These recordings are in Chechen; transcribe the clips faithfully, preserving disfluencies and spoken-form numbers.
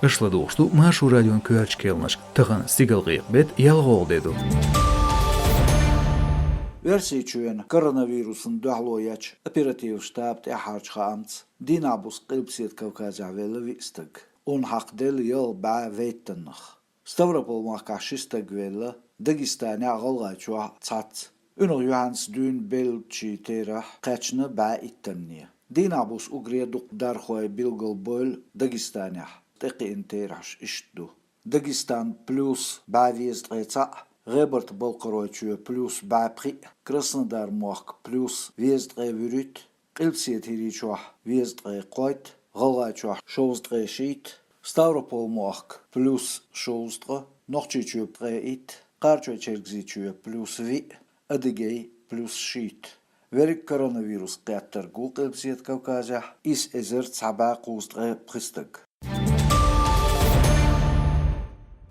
Аша ладугӀуш ду Маршо радион коьртачу кхаьънашка. Тахана стигалкъекъа бетта ялхолгӀа де ду. Оьрсийчоьнан коронавирусан дуьхьало ечу оперативан штаба тӀаьххьарчу хаамца, дийнахь-буса Къилбаседа Кавказехь велла виъ стаг. Укхунна хьакхаделла ялх бӀе вайттаннах. Ставрополь-махкахь ши стаг велла, Дагестанехь а, ГӀалгӀайчохь а цхьацца. Уьнах юьхьанца дуьйна беллачийн терахь кхаьчна бӀе иттанне. Дийнахь-буса уггаре дукха дархой билгалбевлла Дагестанехь, тӀекхиъна терахьаш иштта ду: Дагестан плюс бӀе везткъе цхьаъ, ГӀебарта-Балкхаройчоь плюс бӀе пхиъ, Краснодар-мохк плюс везткъе вуьрхӀитта, Къилбаседа ХӀирийчохь везткъе кхойтта, ГӀалгӀайчохь шовзткъе шийтта, Ставрополь-мохк плюс шовзткъа, Нохчийчоь ткъе итт, Кхарачой-Чергазийчоь плюс виъ, Адыгей плюс шийтта. Верриг коронавирус кхеттарг ву Къилбаседа Кавказехь исс эзар цхьа бӀе кхузткъе пхи стаг.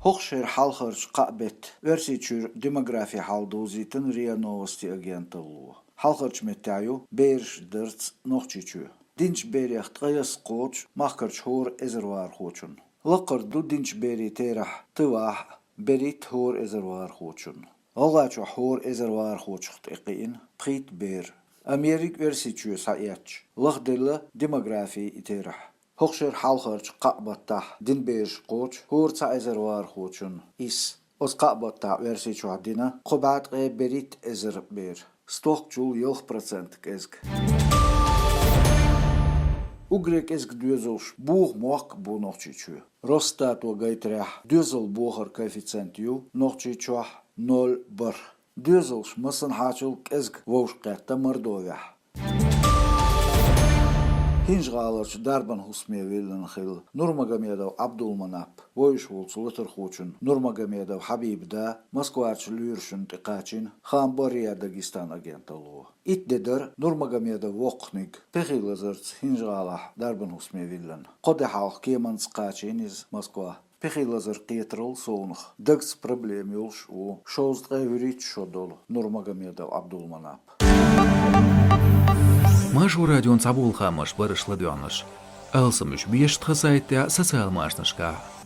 ХӀокху шеран хьалхарчу кхаа бетта Оьрсийчуьра демографин хьал довзийтина РИА Новости агенталло. Хьалхарчу меттехь ю бераш дарца Нохчийчоь. Динчу берех ткъе ялх кхочу махкарчу хӀора эзарвахархочунна. Лакхара ду динчу берийн терахь ТывахӀ а, берхӀитта хӀора эзарвахархочунна. ГӀалгӀайчохь хӀора эзарвахархочух тӀекхиъна пхийтта бер. Амма ерриг Оьрсийчоь схьаэцча, лахделла демографин и терахь. ХӀокху шеран хьалхарчу кхаа баттахь дина бераш кхочу хӀора цхьа эзарвахархочунна исс. Оцу кхаа баттахь Оьрсийчохь дина кхо бӀе ткъе берхӀитта эзар бер. Стохкачул ялх процент кӀезга. Уггаре кӀезиг доьзалш боху мохк а бу Нохчийчоь. Росстато гайтарехь, доьзал бохаран коэффициент ю Нохчийчохь ноль бархӀ. Доьзалш массанхьачул кӀезиг вовшахкхетта Мордовехь. ХӀинжа-ГӀаларчу дарбан хӀусаме виллина хилла Нурмагомедов Абдулманап, вевзаш волчу латархочун Нурмагомедов Хьабибан да Москварчу лоьрашна тӀекхачийна хаам бо РИА Дагестан агенталло. Итт де дара Нурмагомедов воккханиг пехи лазарца ХӀинжа-ГӀалахь дарбан хӀусаме виллина. Кхо де хьалха кеманца кхачийна иза Москва. Пехи лазар кхетарал совнах, дагца проблема йолуш а ву, шовзткъе вуьрхӀитта шо долу Нурмагомедов Абдулманап. Маршо радион цхьаболу хаамаш бара аша ладоьгӀнарш. Алсамаш беша тхан сайтехь а, социал машанашкахь а.